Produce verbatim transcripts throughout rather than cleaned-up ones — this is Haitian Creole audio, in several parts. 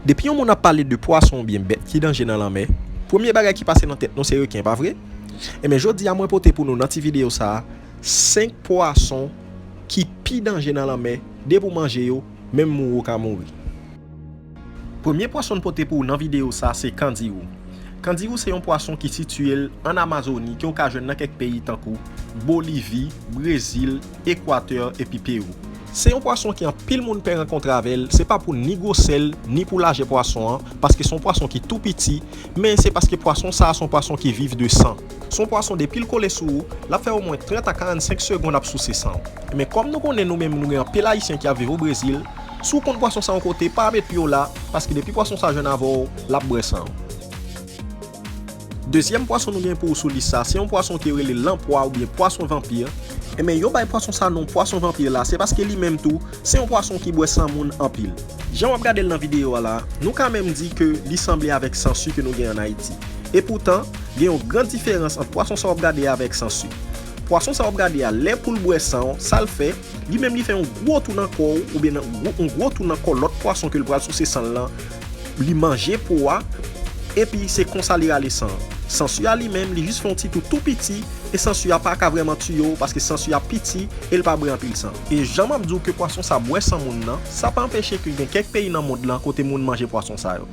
Depi yon moun ap pale de pwason oubyen bèt ki danje nan lanmè, premye bagay ki pase nan tèt nou se reken, pa vre? Enben, jodi a mwen pote pou nou nan ti videyo sa a, senk pwason ki pi danje nan lanmè, depi w manje yo, menm mouri w ka mouri. Premye pwason n pote pou ou nan videyo sa a se kandirou. Kandirou se yon pwason ki sitiye l ann Amazoni, ke w ka jwenn nan kèk peyi tankou Bolivi, Brezil, Ekwatè epi Pewou. Se yon pwason ki anpil moun pè rankontre avè l, se pa pou ni gwosè l, ni pou lajè pwason an, paske se yon pwason ki tou piti, men se paske pwason sa a se yon pwason ki viv de san. Se yon pwason depi l kole sou ou, l ap fè omwen trant a karannsenk segonn ap souse san w. Men kòm nou konnen nou menm nou gen anpil Ayisyen ki ap viv o Brezil, si w konn pwason sa yon kote, pa met pye w la, paske depi pwason sa jwenn avè w, l ap bwè san w. Dezyèm pwason nou gen pou ou sou lis sa, se yon pwason ki rele lanpwa oubyen pwason vanpir. Enben, yo bay pwason sa non pwason vanpir la, se paske li menm tou, se yon pwason ki bwè san moun anpil. Jan w ap gade l nan videyo a la, nou ka menm di ke li sanble avèk sansi ke nou gen ann Ayiti. Epoutan, gen yon gran diferans ant pwason sa w ap gade a avèk sansi. Pwason sa w ap gade a, lè pou l bwè san w, sa l fè, li menm li fè yon gwo tou nan kò w, oubyen nan gwo, yon gwo tou nan kò lòt pwason ke l pral souse san l lan, li manje po a, epi se konsa li rale san an. Sansi a li menm, li jis fè yon ti tou tou piti, e sansi a pa ka vrèman tiye w, paske sansi a piti, e l pa bwè anpil san. E jan m ap di w ke pwason sa bwè san moun nan, sa pa anpeche ke gen kèk peyi nan mond lan kote moun manje pwason sa yo.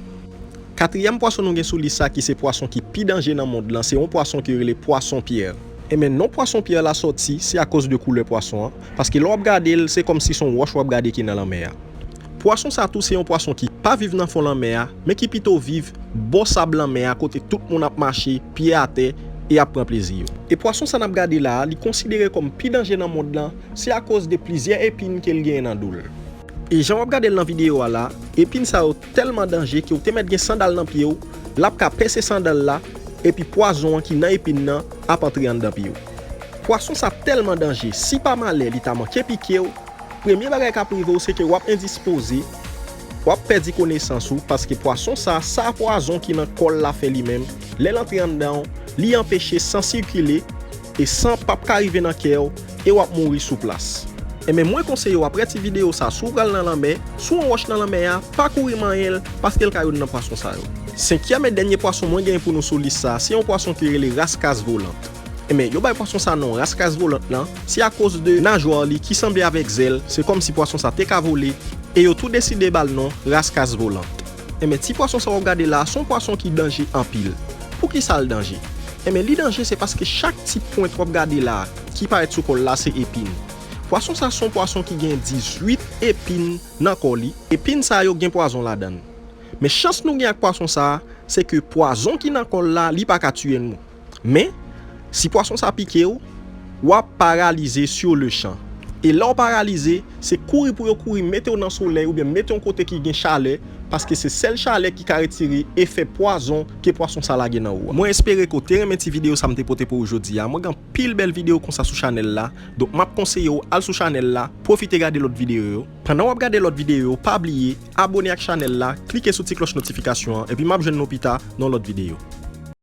Katriyèm pwason nou gen sou lis sa ki se pwason ki pi danje nan mond lan, se yon pwason ki rele pwason pyè. Enben, non pwason pyè la sòti, se akoz de koulè pwason an, paske lè w ap gade l, se kòmsi se yon wòch w ap gade ki nan lanmè a. Pwason sa tou se yon pwason ki pa viv nan fon lanmè a, men ki pito viv bò sab lanmè a kote tout moun ap mache, pye atè, e ap pran plezi yo. E pwason sa n ap gade la a, li konsidere kòm pi danje nan mond lan, se akoz de plizyè epin ke l genyen nan do l. E jan w ap gade l nan videyo a la, epin sa yo tèlman danje ke w te mèt gen sandal nan pye w, l ap ka pèse sandal la, epi pwazon an ki nan epin nan ap antre anndan pye w. Pwason sa tèlman danje, si pa malè li ta manke pike w, premye bagay k ap rive w se ke w ap endispoze, w ap pèdi konesans ou, paske pwason sa, sa pwazon ki nan kò l la fè li menm, lè l antre anndan w, li anpeche san sikile, e san p ap ka rive nan kè w, e w ap mouri sou plas. Enben, mwen konseye w, apre ti videyo sa, si w pral nan lanmè, sou yon wòch nan lanmè a, pa kouri manyen l, paske l ka youn nan pwason sa yo. Senkyèm e dènye pwason mwen genyen pou nou sou lis sa, se yon pwason ki rele raskas volant. Enben, yo bay pwason sa non raskas volant lan, se akoz de najwa li ki sanble avèk zèl, se kòmsi pwason sa te ka vole, e yo tou deside ba l non raskas volant. Enben, ti pwason sa w ap gade la, se yon pwason ki danje anpil. Poukisa l danje? Enben, li danje se paske chak ti pwent w ap gade la, ki parèt sou kò l la, se epin. Pwason sa se yon pwason ki gen dizuit epin nan kò li. Epin sa yo gen pwazon ladan l. Men chans nou gen ak pwason sa, se ke pwazon ki nan kò l la, li pa ka tiye nou. Men, si pwason sa pike w, w ap paralize sur le champ. E lè w paralize, se kouri pou yo kouri mete w nan solèy oubyen mete w yon kote ki gen chalè, paske se sèl chalè ki ka retire efè pwazon ke pwason sa lage nan ou a. Mwen espere ke w te renmen ti videyo sa m te pote pou ou jodi a. Mwen gen anpil bèl videyo konsa sou chanèl la, donk m ap konseye w al sou chanèl la, pwofite gade lòt videyo yo. Pandan w ap gade lòt videyo yo, pa bliye abone ak chanèl la, klike sou ti klòch notifikasyon an, epi m ap jwenn nou pita nan lòt videyo.